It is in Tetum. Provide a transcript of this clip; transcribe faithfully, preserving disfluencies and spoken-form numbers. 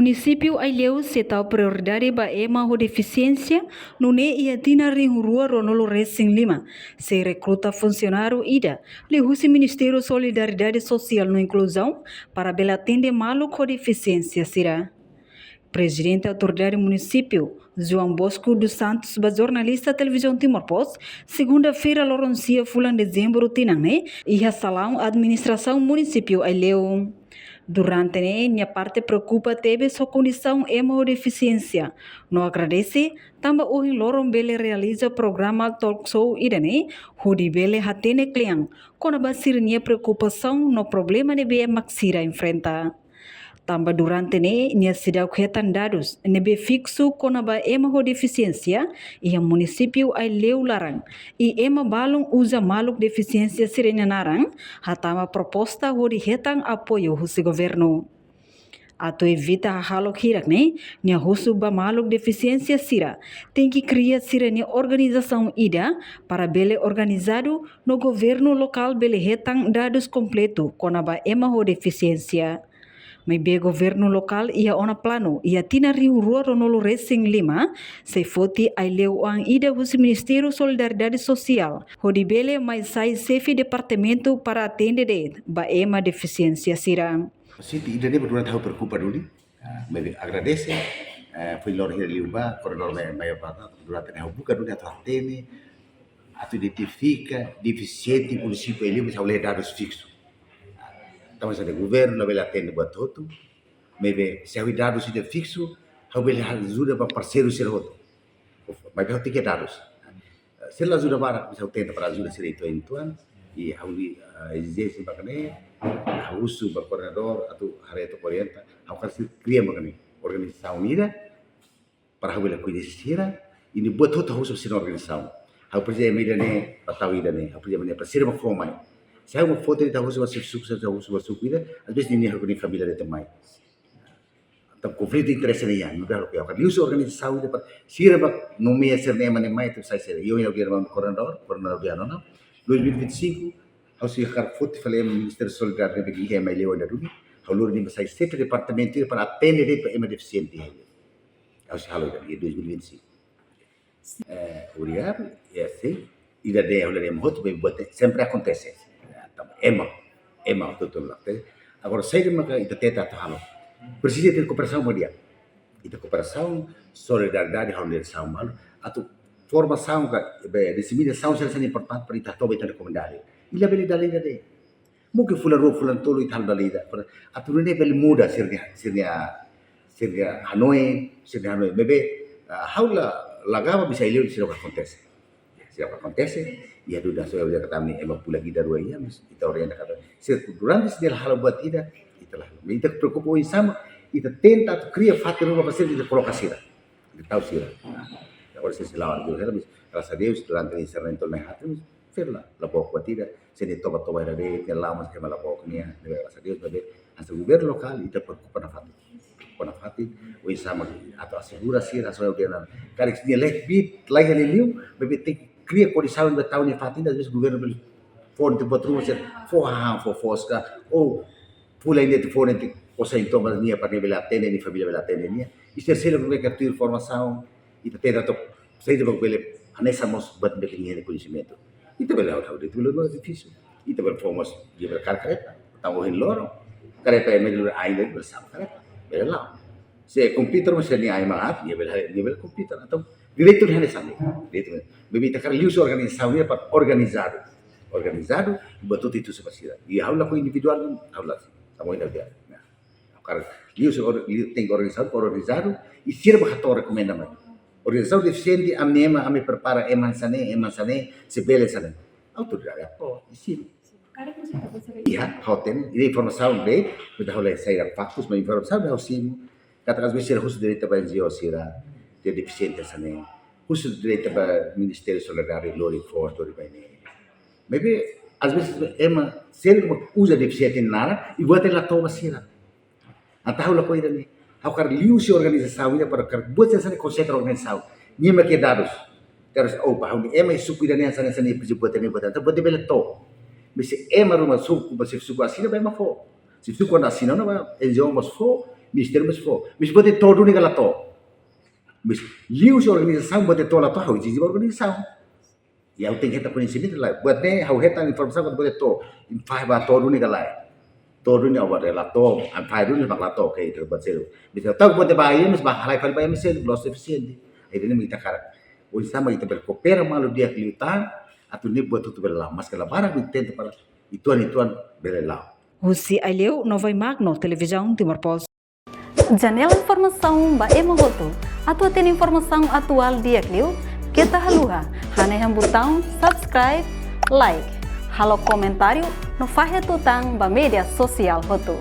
Munisípiu Aileu sei tau prioridade ba ema ho defisiénsia, nune'e iha tinan rihun rua ruanulu resin lima sei rekruta funsionáriu ida liuhusi Ministériu Solidariedade Sosiál no Inkluzaun para bele atende maluk ho defisiénsia sira. Prezidente Autoridade Munisípiu, João Bosco dos Santos, ba jornalista Televizaun Timor Post, segunda-feira, loron sia fulan dezembru tinan ne'e, iha salaun Administrasaun Munisípiu Aileu. Durante ne'e, nia parte preokupa tebes ho kondisaun ema ho defisiénsia, no agradese tanba ohin loron bele realiza programa talk show ida-ne'e, hodi bele hatene kle'an kona-ba sira-nia preokupasaun no problema ne'ebé mak sira enfrenta. Tanba durante ne'e nia seidauk hetan dadus ne'ebé fiksu kona-ba ema ho defisiénsia iha Munisípiu Aileu laran, i ema balun uza maluk defisiénsia sira-nia naran hatama proposta hodi hetan apoiu husi governu. Atu evita hahalok hirak ne'e, nia husu ba maluk defisiénsia sira tenke kria sira-nia organizasaun ida para bele organizadu no governu lokál bele hetan dadus kompletu kona-ba ema ho defisiénsia. Maibé governu lokál iha ona planu iha tinan rihun rua ruanulu resin lima sei foti Aileu oan ida husi Ministériu Solidariedade Sosiál, hodi bele mai sai xefe departamentu para atende de'it ba ema defisiénsia sira. Siti ida-ne'e durante ha'u preokupa duni. Ah, maibé agradese, eh, foin loron hira liubá, koordenadór mai, mai apa, durante ne'e ha'u buka duni atu hatene, atu identifika defisiente munisípiu Aileu, mas ha'u la iha dadus fiksu. Tanba sá de'it, governu labele atende buat hotu, maibé se ha'u iha dadus ida fiksu, ha'u bele ajuda ba parseiru sira hotu. Maibé ha'u tenke dadus. Se la ajuda barak, mas ha'u tenta para ajuda sira uitoan-uitoan, i ha'u-nia, eh, ezijénsia mak ne'e, ha'u husu ba koordenadór atu haree to'ok orienta, ha'u hakarak kria mak ne'e organizasaun ida, para ha'u bele koñese sira, i nia buat hotu ha'u husu sira organizasaun. Ha'u presiza ema ida-ne'e, para tau ida-ne'e, ha'u presiza ema ida-ne'e, para sira mak fó mai. Se ha'u mak fó de'it, ha'u husu ba xefe suku, ha'u husu ba suku ida, às vezes nia, nia família de'it mai. Entaun konflitu interese ne'e iha, nu'udar loke, ha'u hakarak liuhusi organizasaun ida para sira mak nomeia sira-nia ema ne'e mai, atu sai sira. Io, io, dia koordenadór, koordenadór dia nona. Dois mil e vinte e cinco, ha'u sei hakarak foti fali ema Ministériu Solidariedade ne'ebé iha ema Aileu ida duni. Ha'u lori nia ba sai xefe departamentu ida para atende de'it ba ema defisiente iha Aileu. Ha'u sei halo ida iha dois mil e vinte e cinco. Eh, obrigadu, i assim, ida-ne'e, ida-ne'e ema hotu, maibé buat ne'e sempre akontese. Ya, tanba ema, ema hotu-hotu la te. Agora, saida maka ita tenta atu halo? Presiza ter kooperasaun mundiál. Ita kooperasaun, solidariedade, halo diresaun malu. Atu formasaun ka, be, diseminasaun sira-ne'e importante para ita toba ita-nia komunidade. I labele dala ida de'it. Mungkin fulan rua, fulan tolu ita halo dala ida. Para atu nune'e bele muda sira-nia, sira-nia, sira-nia hanoin, sira-nia hanoin. Maibé, ah, ha'u la, la gaba bisa Aileu sira akontese. Sira akontese, iha dúvida, so, ya, kata ami, ema pula ida rua iha, mas ita orienta kata. Se durante sira halo buat ida, ita la. Ita preokupa oinsá mak, ita tenta atu kria fatin ruma para sira, ita koloka sira. Ita tau sira. Nah, agora sira sei la'o, graças a Deus, durante esse momento, né, sira la, la book buat ida, sira toba-toba ida de'it, nia la'o mas ema la book nia, graças a Deus, maibé, hanesan governu lokál, ita preokupa nafatin. Preokupa nafatin, oinsá mak atu asegura sira, so, ya, karik nia lehbit, laiha liuliu, maibé tenke kria kondisaun ba tau nia fatin, às vezes governu bele fó nia buat ruma, sira fó hahán, fó foos ka, ou fó lai nia telefone, nia osan entaun ba nia para nia bele atende, nia família bele atende nia. I sira sira bele tuir formasaun, ita tenta atu, saida mak bele hanesan mós buat ne'ebé nia iha koñesimentu. Ita bele halo, ita bele no edifísiu. Ita bele fó mós, nia bele kaer kareta. Tanba ohin loron, kareta ema ida ainda bele sa'e kareta. Bele la'o. Se komputadór mós nia ai mak aat, nia bele, nia bele komputadór. Entaun, direitu ne'e hanesan ne'e. Direitu ne'e. Maibé ita hakarak liuhusi organizasaun ne'e para organizadu. Organizadu, buat hotu ita husu ba sira. I ha'u lakohi individuál, ha'u la. Tanba ohin loron. Nah. Hakarak liuhusi or-, liu tenke organizasaun, organizadu, i sira mak hato'o rekomenda mai. Organizasaun defisiente, ami ema, ami prepara ema hanesan ne'e, ema hanesan ne'e, sei bele hanesan ne'e. Autoridade, oh, i sira. Iha, ha'u hatene, i informasaun be, beta hole sai da faktus, mas informasaun be ha'u simu. Katak às vezes sira husu direta ba N G O sira, de defisiente hanesan ne'e. Husu direta ba Ministériu Solidariedade, lori fó, lori mai ne'e. Maibé, às vezes, ema, sira mak uza defisiente naran, i buat ne'e la toba sira. Entaun ha'u lakohi ida-ne'e. Ha'u hakarak liuhusi organizasaun ida para hakarak buat hanesan ne'e konsentra organizasaun. Nia mak iha dadus. Terus, oh, ba ha'u-nia ema iha suku ida-ne'e hanesan ne'e, hanesan ne'e, presiza buat ne'e, buat ne'e. Entaun buat ne'e bele to'o. Maibé se ema ruma suku, ba xefe suku asina, ba ema fó. Xefe suku kuandu asina ona, ba N G O mós fó. Ministériu mós fó. Mas buat ne'e to'o duni ka la to'o? Mas liuhusi organizasaun buat ne'e to'o la to'o, ha'u ezijimentu ba organizasaun. Ya, ha'u tenke hetan koñesimentu lai. Buat ne'e ha'u hetan informasaun buat ne'e to'o. Fahe ba to'o duni ka lae. To'o duni ha'u bá la to'o, fahe duni mak la to'o, oke, ita buat seluk. Bisa tahu buat ne'e ba iha, mas ba halai fali ba iha, mas seluk, loos efisiente. Ida-ne'e mak ita hakarak. Oinsá mak ita bele koopera malu di'ak liután, atu nune'e buat hotu bele la'o. Maske la barak, ita tenta para uitoan-uitoan bele la'o. Husi Aileu, Nova Magno, Televizaun Timor Post. Janela informasaun ba ema hotu. Atu hatene informasaun atuál di'ak liu, keta haluha hanehan butaun subscribe, like, halo komentáriu no fahe tutan ba média sosiál hotu.